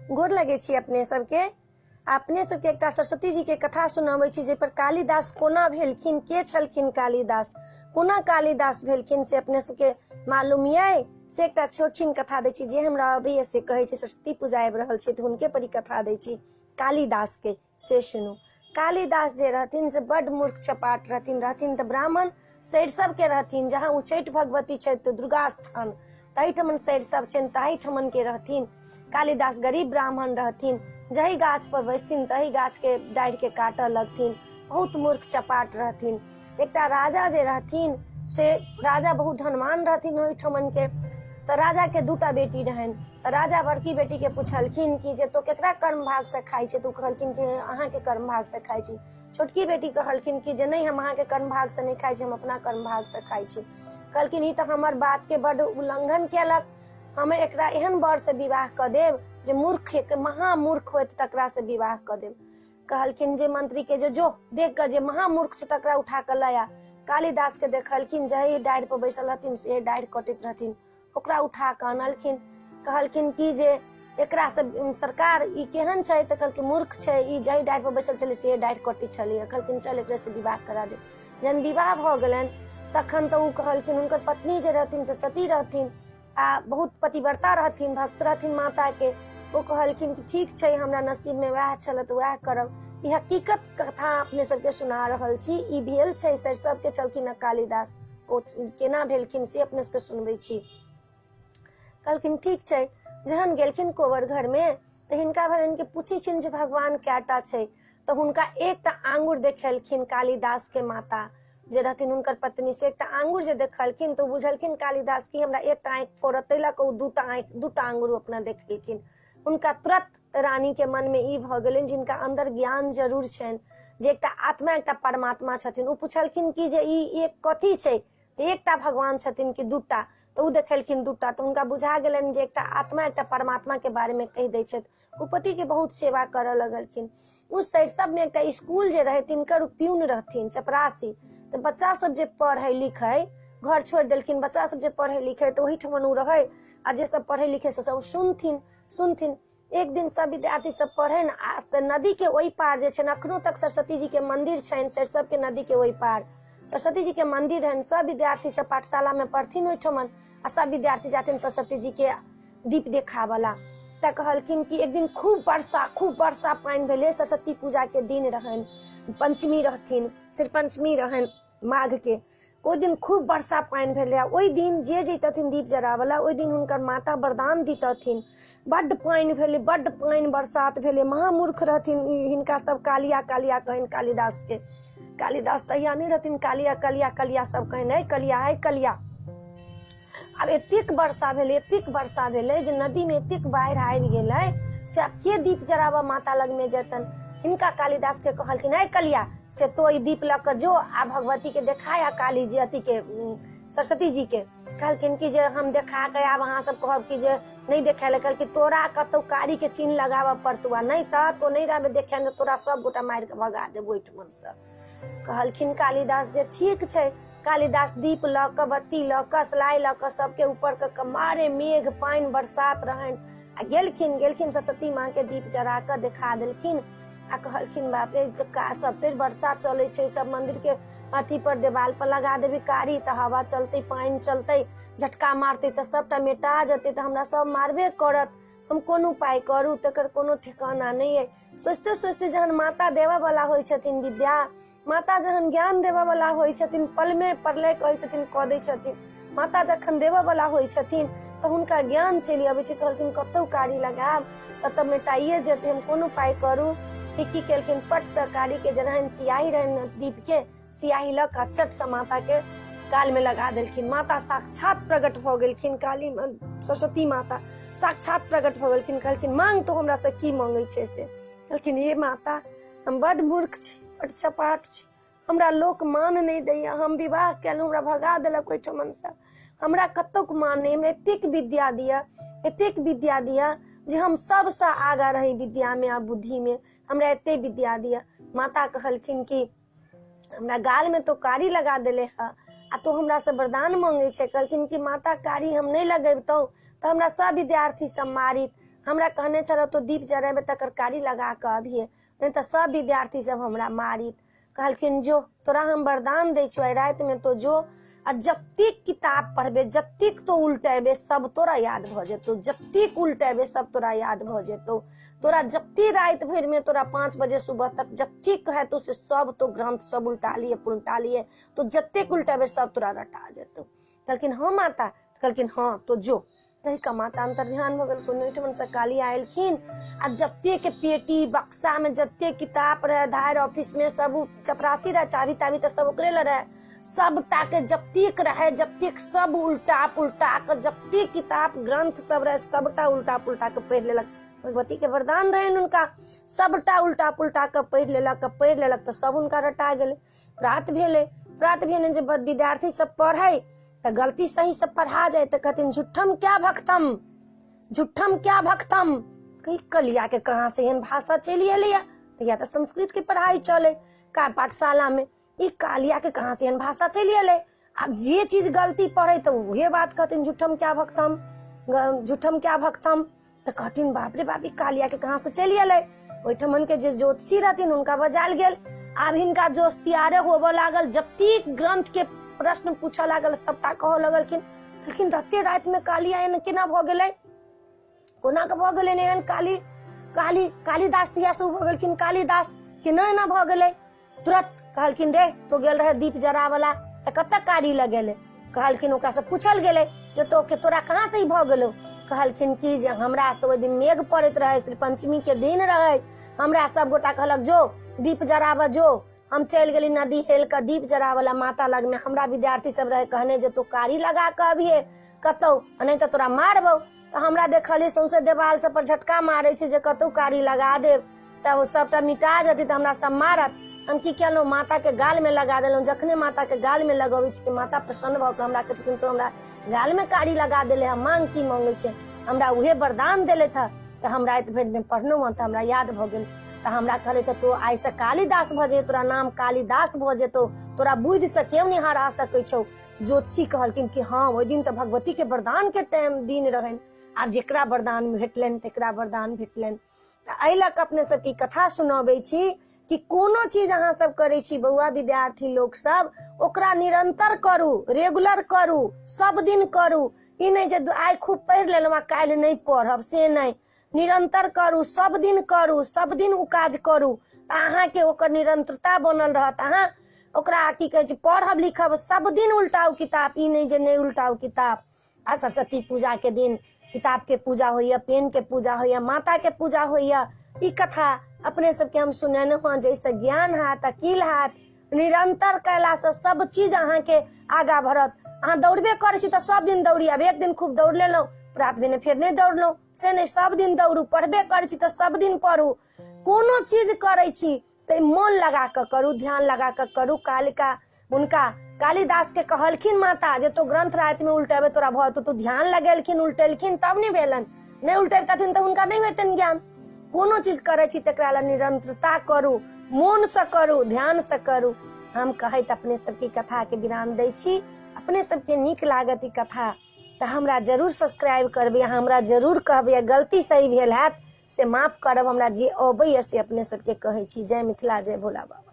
गोर लगै छी अपने सबके। अपने सबके एकटा सरस्वती जी के कथा सुनाबै छी, जाहि पर कालिदास कोना भेलखिन, के छलखिन कालिदास, कोना कालिदास भेलखिन से अपने सबके मालूम ये। से एकटा छोट छिन कथा दै छी, जे हमरा अबैया से कहै छी। सरस्वती पूजा आबि रहल छै तऽ हुनके पर ई कथा दै छी कालिदास के, से सुनू। कालिदास जे रहथिन से बड मूर्ख चपाट रहथिन। रहथिन तऽ ब्राह्मण सरिसब के रहथिन, जहाँ उच्चैठ भगवती छथि दुर्गा स्थान, ताहिठमन सरिसब छनि, ताहिठमन के रहथिन। कालिदास गरीब ब्राह्मण रहथिन, जाहि गाछ पर बैसथिन तही गाछ के डाढ़ि के काटऽ लगथिन। बहुत मूर्ख चपाट रहथिन। एकटा राजा जे रहथिन से राजा बहुत धनवान रहथिन ओहिठमन के। तऽ राजा के दूटा बेटी रहनि। तऽ राजा बड़की बेटी के पुछलखिन कि जे तो केकरा कर्म भाग से खाइ छै? तऽ ओ कहलखिन कि अहाँके कर्म भाग से खाइ छी। छोटकी बेटी कहलखिन कि जे नहि, हम अहाँके कर्म भाग से नहि खाइ छी, हम अपना कर्म भाग से खाइ छी। कहलखिन ई तऽ हमर बात के बड उल्लंघन केलक, हम एकरा एहन वर से विवाह कऽ देब जे मूर्ख, महामूर्ख होयत तकरा से विवाह कऽ देब। कहलखिन जे मंत्री के जे जो देख कऽ जे महामूर्ख छै तकरा उठा कऽ लऽ आ। कालिदास के देखलखिन जही डाढ़ि पर बैसल रहथिन से डाढ़ि कटैत रहथिन, ओकरा उठा कऽ अनलखिन। कहलखिन कि जे एकरा से सरकार ई केहन छै? तऽ कहलखिन मूर्ख छै, ई जाहि डाढ़ि पर बैसल छलै से डाढ़ि कटै छलै। कहलखिन चल एकरे से विवाह करा दे। जहन विवाह भऽ गेलनि तखन तऽ ओ कहलखिन, हुनकर पत्नी जे रहथिन से सती रहथिन आ बहुत पतिव्रता रहथिन, भक्त रहथिन माता के। ओ कहलखिन कि ठीक छै, हमरा नसीब में वएह छल तऽ वएह करब। ई हकीकत कथा अपने सबके सुना रहल छी। ई भेल छै सरिसब के छलखिन कालिदास, ओ केना भेलखिन से अपने सबके सुनबै छी। कहलखिन ठीक छै। जहन गेलखिन कोबर घर में तऽ हिनका भेलनि कि पूछै छियनि जे भगवान कएटा छै, तऽ हुनका एकटा आंगुर देखेलखिन कालिदास के माता जे रहथिन हुनकर पत्नी, से एकटा आंगुर जे देखलखिन तऽ ओ बुझलखिन कालिदास कि हमरा एकटा आँखि फोड़त, ताहि लऽ कऽ ओ दूटा आँखि दूटा आंगुर अपना देखेलखिन। हुनका तुरंत रानी के मन में ई भऽ गेलनि जिनका अंदर ज्ञान जरूर छनि जे एकटा आत्मा एकटा परमात्मा छथिन। ओ पुछलखिन कि जे ई एक कथी छै, तऽ एकटा भगवान छथिन कि दूटा? तऽ ओ देखेलखिन दूटा। तऽ हुनका बुझा गेलनि जे एकटा आत्मा एकटा परमात्मा के बारे में कहि दै छथि। ओ पति के बहुत सेवा करऽ लगलखिन। ओ सरिसब में एकटा स्कूल जे रहै तिनकर प्यून रहथिन, चपरासी। तऽ बच्चा सब जे पढ़ै लिखै, घर छोड़ि देलखिन, बच्चा सब जे पढ़ै लिखै तऽ ओहिठमन ओ रहै, आ जे सब पढ़ै लिखै से सब सुनथिन सुनथिन। एक दिन सब विद्यार्थी सब पढ़नि आ नदी के ओहि पार जे छनि, अखनो तक सरस्वती जी के मंदिर छनि सरिसब के नदी के ओहि पार सरस्वती जी के मंदिर रहनि। सब विद्यार्थी सब पाठशाला में पढ़थिन ओहिठमन, आ सब विद्यार्थी जाथिन सरस्वती जी के दीप देखाबला। तऽ कहलखिन कि एक दिन खूब वर्षा पानि भेलै, सरस्वती पूजा के दिन रहनि, पंचमी रहथिन, सिर पंचमी रहनि माघ के। ओहि दिन खूब वर्षा पानि भेलै। ओहि दिन जे जैतथिन दीप जराबला ओहि दिन हुनकर माता वरदान दितथिन। बड्ड पानि भेलै, बड्ड पानि बरसात भेलै। महामूर्ख रहथिन हिनका सब कालिया कालिया कहनि कालिदास के। कालिदास तहिया नहि रहथिन, कालिया कालिया कालिया सब कहनि, हे कलिया हे कलिया। आब एतेक वर्षा भेलै, एतेक वर्षा भेलै जे नदी में एतेक बाढ़ि आबि गेलै से आब के दीप जराबऽ माता लग में जेतनि। हिनका कालिदास के कहलखिन, हे कलिया, से तो ई दीप लऽ कऽ जो आ भगवती के देखा आ काली जी अथी के सरस्वती जी के। कहलखिन कि जे हम देखा के आब अहाँ सब कहब कि जे नहि देखाय लए। कहलखिन तोरा कतौ कारी के चिन्ह लगाबऽ पड़तौ, आ नहि तऽ तो नहि रहबे देखाय तऽ तोरा सब गोटा मारि के भगा देबो ओहिठमन से। कहलखिन कालिदास जे ठीक छै। कालिदास दीप लऽ कऽ, बत्ती लऽ कऽ, सलाई लऽ कऽ सबके ऊपर कऽ कऽ मारे मेघ पानि बरसात रहनि आ गेलखिन। गेलखिन सरस्वती माँ के दीप जरा कऽ देखा देलखिन आ कहलखिन बाप रे, सब तर वर्षा चलै छै, सब मंदिर के अथी पर देवाल पर लगा देबी कारी तऽ हवा चलतै, पानि चलतै, झटका मारतै तऽ सबटा मेटा जेतै, तऽ हमरा सब मारबे करत, हम कोन उपाय करू, तकर कोनो ठिकाना नहि अइ। सोचिते सोचिते जहन माता देबऽ वाला होइ छथिन विद्या, माता जहन ज्ञान देबऽ वाला होइ छथिन, पल में प्रलय कहै छथिन कऽ दै छथिन। माता जखन देबऽ वाला होइ छथिन तऽ हुनका ज्ञान चलि अबै छै। कहलखिन कतौ कारी लगायब ततऽ मेटाइए जेतै, हम कोन उपाय करू। की केलखिन, पट से कारी के जे रहनि सियाही रहनि दीप के, सियाही लऽ कऽ चट से माता के गाल में लगा देलखिन। माता साक्षात प्रकट भऽ गेलखिन, काली सरस्वती माता साक्षात प्रकट भऽ गेलखिन। कहलखिन मांग तो हमरा से की मांगै छै से। कहलखिन हे माता, हम बड मूर्ख छी, बड चपाट छी, हमरा लोक मान नहि दैया, हम विवाह केलहुँ हमरा भगा देलक ओहिठमन से, हमरा कतौक मान नहि, हमरा एतेक विद्या दिअ, एतेक विद्या दिअ जे हम सबसँ आगाँ रही विद्या में आ बुद्धि में, हमरा एते विद्या दिअ। माता कहलखिन कि हमरा गाल में तो कारी लगा देले ह आ तो हमरा से वरदान मांगे छै। कहलखिन कि माता कारी हम नहि लगेबतौ तऽ हमरा सब विद्यार्थी सब मारित, हमरा कहने छल तो दीप जरेबै तकर कारी लगा कऽ अबिहे, नहि तऽ सब विद्यार्थी सब हमरा मारित। कहलखिन जो तोरा हम वरदान दै छियौ, आइ रातिमे तो जो आ जतेक किताब पढ़बे, जतेक तो उल्टेबे सब तोरा याद भऽ जेतौ, जतेक उल्टेबे सब तोरा याद भऽ जेतौ। तोरा जते राति भरिमे तोरा 5 बजे सुबह तक जतेक हेतौ से सब तो ग्रंथ सब उल्टा लिए पुलटा लिए, तो जतेक उल्टेबे सब तोरा रटा जेतौ। कहलखिन हाँ माता। कहलखिन हाँ तो जो। कहि कऽ माता अंतर्ध्यान भऽ गेल। कोनो ओहिठमन से काली आयलखिन आ जतेक पेटी बक्सा में जतेक किताब रहे, धार ऑफिस में सब चपरासी रहे, चाबी ताबी तऽ सब ओकरे लग रहे, सबटा के जतेक रहे जतेक सब उल्टा पुल्टा के जतेक किताब ग्रंथ सब रहे सबटा उल्टा पुल्टा के पढ़ि लेलक। भगवती के वरदान रहनि हुनका, सबटा उल्टा पुल्टा के पढ़ि लेलक। पढ़ि लेलक तऽ सब हुनका रटा गेलै। प्रात भेलै, प्रात भेने जे विद्यार्थी सब पढ़ै तऽ गलती सही से पढ़ा जाय तऽ कहथिन झूठम क्या भक्तम, झूठम क्या भक्तम। कही कलिया के कहाँ से एहन भाषा चलि एलैया, तऽ या तऽ संस्कृत के पढ़ाई चले का पाठशाला में, ई कालिया के कहाँ से एहन भाषा चलि एलै। आब जे चीज गलती पढ़े तऽ उहे बात कहथिन झूठम क्या भक्तम, झूठम क्या भक्तम। तऽ कहथिन बाप रे बाप, ई कालिया के कहाँ से चलि एलै। ओहिठमन के जे ज्योतिषी रहथिन हुनका बजायल गेल। आब हिनका जोश तियारे होबऽ लागल, जतेक ग्रंथ के प्रश्न पूछऽ लागल सबटा कहऽ लगलखिन। कहलखिन राते राति में कालिया एहन केना भऽ गेलै, कोना के भऽ गेलै एहन काली, काली कालिदास तिया से भऽ गेलखिन कालिदास, केना एना भऽ गेलै। तुरंत कहलखिन रे तो गेल रहे दीप जरावला तऽ कतऽ कारी लगेले। कहलखिन ओकरा से पूछल गेलै जे तो के तोरा कहाँ से ई भऽ गेलौ। कहलखिन कि जे हमरा से ओहि दिन मेघ पड़ैत रहे, श्री पंचमी के दिन रहे, हमरा सब गोटा कहलक जो दीप जराबऽ जो। हम चलि गेली नदी हेल कऽ दीप जरावला माता लग में। हमरा विद्यार्थी सब रहे कहने जे तू कारी लगा कऽ अबिहे कतौ, नहि तऽ तोरा मारबौ। तऽ हमरा देखलियै सौंसे देवाल सब पर झटका मारै छै जे कतौ कारी लगा देब तब सबटा मिटा जेतै तऽ हमरा सब मारत। हम की केलहुँ, माता के गाल में लगा देलहुँ। जखने माता के गाल में लगबै छी माता प्रसन्न भऽ कऽ हमरा कहै छथिन तो हमरा गाल में कारी लगा देले हँ, मांग की मांगै छै, हमरा उहे वरदान देलथि हँ। तऽ हम राति भरि में पढ़लहुँ हँ तऽ हमरा याद भऽ गेल। तऽ हमरा कहले तऽ तो आइ से कालिदास भऽ जेतौ, तोरा नाम कालिदास भऽ जेतौ, तोरा बुद्धि से केओ नहि हरा सकै छौ। ज्योतिषी कहलखिन कि हाँ ओहि दिन तऽ भगवती के वरदान के टाइम दिन रहनि। आब जेकरा वरदान भेटलनि तेकरा वरदान भेटलनि। तऽ एहि लऽ कऽ अपने सबके कथा सुनबै छी कि कोनो चीज अहाँ सब करै छी बौआ विद्यार्थी लोक सब, ओकरा निरंतर करू, रेगुलर करू, सब दिन करू। ई नहि जे आइ खूब पढ़ि लेलहुँ आ काल्हि नहि पढ़ब, से नहि। निरंतर करू, सब दिन करू, सब दिन ओ काज करू तऽ अहाँके ओकर निरंतरता बनल रहत। अहाँ ओकरा की कहै छै पढ़ब लिखब, सब दिन उल्टाउ किताब, ई नहि जे नहि उल्टाउ किताब। आ सरस्वती पूजा के दिन किताब के पूजा होइया, पेन के पूजा होइया, माता के पूजा होइया। ई कथा अपने सबके हम सुनेलहुँ हँ जाहिसँ ज्ञान हैत, अकील हैत। निरंतर कयलासँ सब चीज अहाँके आगाँ बढ़त। अहाँ दौड़बे करै छी तऽ सब दिन दौड़ी। आब एक दिन खूब दौड़ लेलहुँ, प्रात भेने फेर नहि दौड़लहुँ, से नहि, सब दिन दौड़ू। पढ़बे करै छी तऽ सब दिन पढ़ू। कोनो चीज करै छी तऽ मोन लगा कऽ करू, ध्यान लगा कऽ करू। कालिका हुनका कालिदास के कहलखिन माता जे तो ग्रंथ राति में उल्टेबे तोरा भऽ जेतौ। तो ध्यान लगेलखिन, उल्टेलखिन तब नहि भेलनि, नहि उल्टेतथिन तऽ हुनका नहि हेतनि ज्ञान। कोनो चीज करै छी तकरा लए निरंतरता करू, मोनसँ करू, ध्यानसँ करू। हम कहैत अपने सबके कथा के विराम दै छी। अपने सबके नीक लागत ई कथा तऽ हमरा जरूर सब्सक्राइब करबै, अहाँ हमरा जरूर कहबै, गलती सही भेल हैत से माफ करब। हमरा जे अबैया से अपने सबके कहै छी। जय मिथिला, जय भोला बाबा।